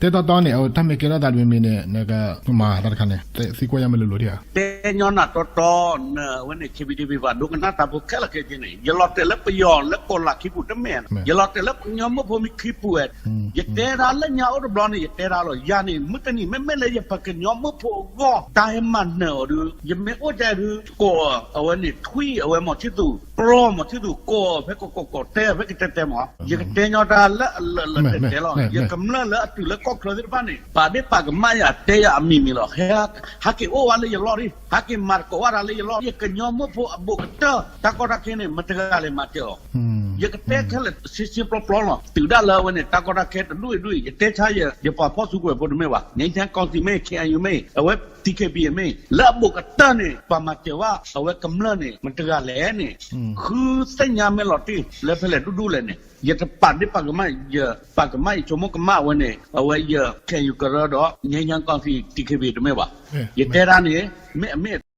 တဲတီတီန့ၣ် အတၢ်မ့ၢ်ကဲထီၣ်သးတမံၤမံၤန့ၣ် နကမၤတၢ်တခါန့ၣ် သံကွၢ်ယၤမ့ၢ်လိၤလိၤဒံးဧါ. တဲညီနၤတီတီ နဝဲန့ၣ် ခ့ပံတဘ့ၣ်ဘၣ် ဒိကနၣ်တၢ်ဖိခဲလၢာ်ခဲဆ့န့ၣ် ယလီၤတဲာ်လၢပယီၤလၢကီၢ်လၢ်ခံပူၤတမ့ၢ်, ယလီၤတဲာ်လၢပကညီမုၣ်ဖိမ့ၢ်ခံပူၤဝဲ, ယတဲဒၣ်လၢညါအိၣ်တဘျီန့ၣ် ယတဲဒၣ်လီၤ ယၤန့ၣ် မုၢ်တနံၤမ့မ့ၢ်လၢယပကညီမုၣ်ဖိအဂီၢ် တၢ်ဟဲမၤနၢၤအီၤဒုး ယမ့ၢ်အိၣ်တဲဒုး ကိးအဝဲန့ၣ် ထွံၣ်အဝဲမီၤထံသူး ပျီမီၤထံသူး ကိးဖဲကီးကီးကီးတဲဖဲကတဲတဲမီၤ ယကတဲညီတၢ်လၢအလၢာ်လၢာ်တဲတဲလီၤ ယကမျၢၢ်လၢအတုၤလၢကီၢ်ချၢသ့ၣ်တဖၣ်န့ၣ် ပာ်ဒ့ၣ်ပာ်ကမၣ်ယၤတဲယၤအမံၤမံၤလီၤ ဟဲက့ၤအိၣ်ဝဲလၢယလီၢ်ဒံး ဟဲက့ၤမၤသကိးဝဲဒၣ်လၢယလီၢ် ယကညီမုၣ်ဖိအဘူးကတၢၢ် တၢ်ကီတၢ်ခဲန့ၣ် မတဂၤလဲၤမၤစၢၤအီၤ ယကတဲခဲလၢာ် ရှင်းရှင်းပျီပျီလီၤ တုၤဒၣ်လၢအဝဲန့ၣ် တၢ်ကီတၢ်ခဲတဒူၣ်အံၤဒူၣ်အံၤ ယတဲဆါယ ယပှၤဖီၣ်စုကဝဲၤဖိတမ့ၢ်ဘၣ် ငြိမ်းချမ်းကောင်စီမ့ၢ် ခ့ၣ်အဲၣ်ယူၣ်မ့ၢ် အဝဲ တီၣ်ခ့ၣ်ဘံၣ်မ့ၢ် လၢအဘူးကတၢၢ်န့ၣ် ပှၤမၤစၢၤဝဲ အဝဲကမျၢၢ်န့ၣ် မတဂၤလဲၣ်န့ၣ် ဃုသ့ၣ်ညါမ့ၢ်လီၤတံၢ် လၢဖဲလဲၣ်ဒူၣ်ဒူၣ်လဲၣ်န့ၣ် ယတပာ်ဒ့ၣ်ပာ်ကမၣ် ယပာ်ကမၣ်ယဆိကမိၣ်ကမၣ်အဝဲန့ၣ် အဝဲယ ခ့ၣ်အဲၣ်ယူၣ်ကရၢဒီး ငြိမ်းချမ်းကောင်စီ တီၣ်ခ့ၣ်ဘံၣ်တမ့ၢ်ဘၣ် ယတဲဒၣ်န့ၣ် မ့ၢ်အမ့ၢ်